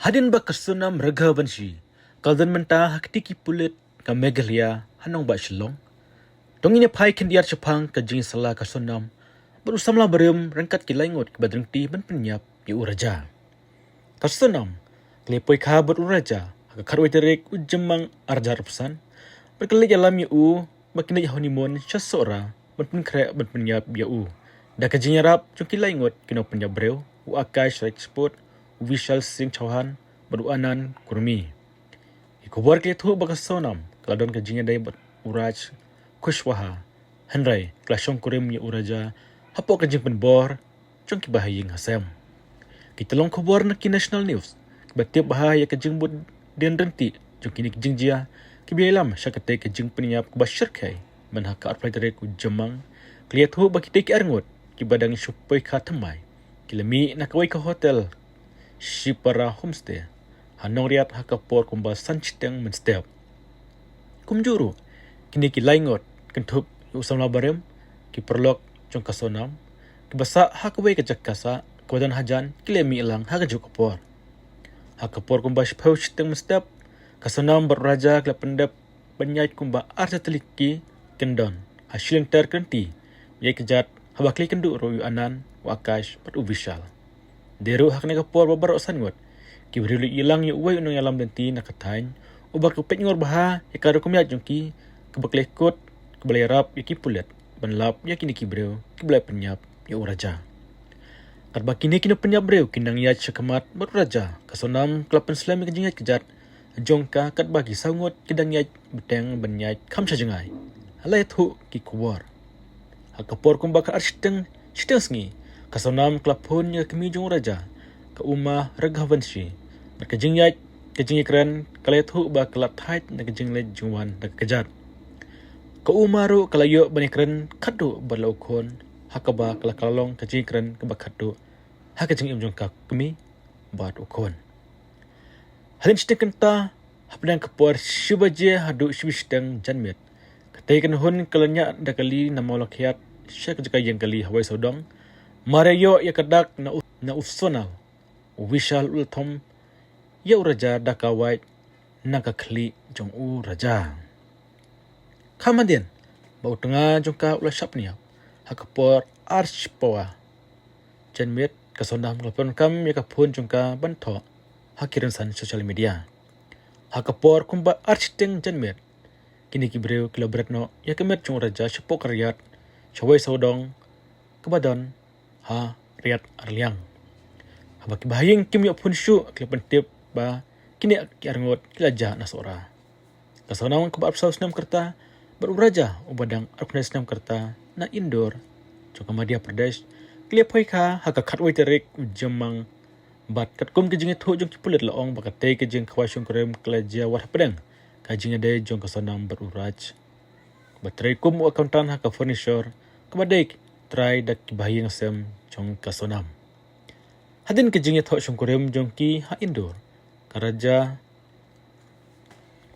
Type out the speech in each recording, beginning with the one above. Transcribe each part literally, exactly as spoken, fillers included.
Hadien ba ka Sonam Raghavanshi ka la don mynta ha kti ki pulit ka Meghalaya ha nongbah Shillong, to ngin ïa phai khyndiat shaphang ka jingïasylla ka Sonam bad u samla barim ryngkat ki lai ngut kiba dang trei ban pynïap ïa u Raja. Ka Sonam ka la ïa poi kha bad u Raja ha ka khatwei tarik u Jymmang arhajar arphew san bad ka la leit ïalam ïa u ba kin leit honeymoon sha Sohra ban pynkhreh ban pynïap ïa u da ka jingïarap jong ki lai ngut ki nongpynïap briew, u Akash Rajput, u Vishal Singh Chauhan bad u Anand Kurmi. Ki khubor ki la ïathuh ba ka Sonam ka la don ka jingïadei bad u Raj Kushwaha, hynrei ka la shongkurim ïa u Raja hapoh ka jingpynbor jong ki bahaïing hasem. Ki tyllong khubor na ki national news kiba tip bha ïa ka jingbud dien ryntih jong kine ki jingjia kiba ïalam sha katei ka jingpynïap kaba shyrkhei mynha ka arphew tarik u Jymmang, ki la ïathuh ba kitei ki arngut kiba dang shu poi kha thymmai ki la mih na kawei ka hotel Shipara Homestay ha Nongriat ha ka por kumba san shiteng mynstep. Kumjuh ruh kine ki lai ngut kynthup ïa u samla barim, ki paralok jong ka Sonam, kiba sah ha kawei ka jaka sah kaba don hajan ki la mih lang ha kajuh ka por. Ha ka por kumba shiphew shiteng mynstep ka Sonam bad u Raja ki la pyndep ban ïaid kumba arhajar tylli ki kyndon ha shilynter kynti ïaid kjat haba ki la ïakynduh ruh ïa u Anand, u Akash bad u Vishal. Dei ruh ha kane ka por ba baroh san ngut ki briew la ïalang ïa uwei u nongïalam lynti na ka thaiñ uba ka peit ngor bha ïa ka rukom ïaid jong ki kaba ka la kut, kaba la ïarap ïa ki pulit ban lap ïa kine ki briew kiba la pynïap ïa u Raja. Katba kine ki nongpynïap briew ki nang ïaid sha khmat bad u Raja, ka Sonam ka la pynslem ïa ka jingïaid kjat jong ka katba ki saw ngut ki dang ïaid bteng ban ïaid kham sha jngai, la ïathuh ki khubor. Ha ka por kumba ka ar shiteng, shiteng sngi, ka Sonam ka la phone ïa ka kmie jong u Raja, ka Uma Raghavanshi bad ka jingïaid, ka jingïakren ka la ïathuh ba ka la thait na ka jingleit jingwan da ka kjat. Ka Uma ruh ka la ïoh ban ïakren khatduh bad la u khun, ha kaba ka la kylla long ka jingïakren kaba khatduh ha ka jingim jong ka kmie bad u khun. Hadien shiteng kynta hapdeng ka por shi baje haduh shi shiteng janmiet, katei ka nonghun ka la ñiah da kali na Mawlakhiat sha ka jaka ïeng kali ha Wei Sawdong. Mar ïa ïoh ïa ka dak na u, na u Sonam, u Vishal u la thom ïa u Raja da ka wait na ka khlieh jong u Raja. Kham hadien ba u tnga jong ka u la shah pynïap, ha ka por ar shi pawa janmiet ka Sonam ka la pyndonkam ïa ka phone jong ka ban thoh ha ki rynsan social media. Ha ka por kumba ar shiteng janmiet, kine ki briew ki la bret noh ïa ka met jong u Raja shapoh ka riat sha Wei Sawdong kaba don ha Riat Arliang. Haba ki bahaïing kim ïoh phone shuh ki la pyntip ba kine ki arngut ki la jah na Sohra. Ka Sonam kaba arphew saw snem ka rta bad u Raja uba dang arphew khyndai snem ka rta na Indore jong ka Madhya Pradesh, ki la poi kha ha ka khatwei tarik u Jymmang. Bad katkum ka jingïathuh jong ki pulit la ong ba katei ka jingkhawai shongkurim ka la jia wat hapdeng ka jingïadei jong ka Sonam bad u Raj, ba trei kum u accountant ha ka furniture, kaba dei trai da ki bahaïing hasem jong ka Sonam. Hadien ka jingïathoh shongkurim jong ki ha Indore, ka Raja,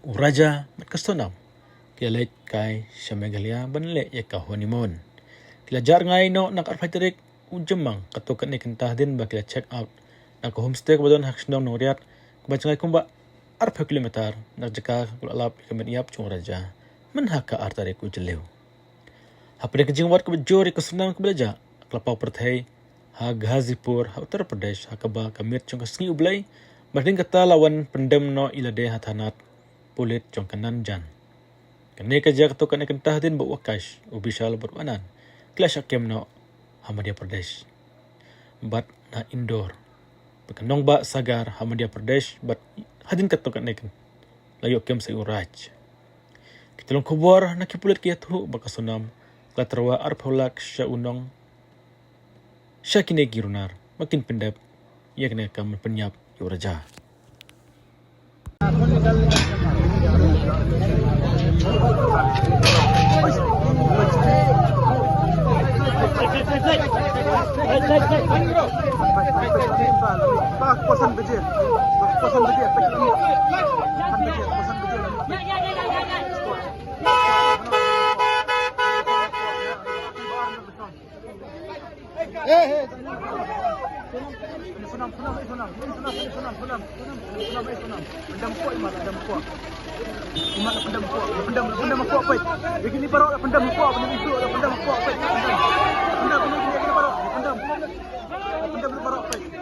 u Raja bad ka Sonam ki la leit kai sha Meghalaya ban leh ïa ka honeymoon. Ki la jah rngai noh na ka arphew tarik u Jymmang, katto katne kynta hadien ba ki la check out na ka homestay kaba don ha ka shnong Nongriat, kaba jngai kumba arphew kilometer na ka jaka ba la lap ïa ka met ïap jong u Raja mynha ka ar tarik u Jylliew. Hapdeng ka jingwad kaba jur ïa ka Sonam kaba la jah, ka la paw pyrthei ha Ghazipur ha Uttar Pradesh, ha kaba ka miet jong ka Sngi U Blei ba hadien kata la wan pyndem noh ïa lade ha thanat pulit jong ka Nanjan. Kane ka jia katto katne kynta hadien ba u Akash, u Vishal bad u Anand ki la shah kem noh ha Madhya Pradesh bad na Indore, bad ka nongbah Sagar ha Madhya Pradesh, bad hadien katto katne kynta la ïoh kem sa ïa u Raj. Ki tyllong khubor na ki pulit ki ïathuh ba ka Sonam ka la tyrwa arphew lak sha u nong, sha kine ki runar ba kin pyndep ïa kane ka kam pynïap ïa u Raja. Sonam, Sonam, eh, Sonam, eh, Sonam, eh, Sonam, Sonam. Sonam, eh, Sonam. Pyndam hapoh, Imat, pyndam hapoh. Imat, pyndam hapoh. Pyndam, pyndam hapoh, peit. Ïa kine baroh pyndam hapoh, pyndam hapoh, peit. Pyndam. Pyndam, pyndam, pyndam baroh. Pyndam. Pyndam baroh, peit.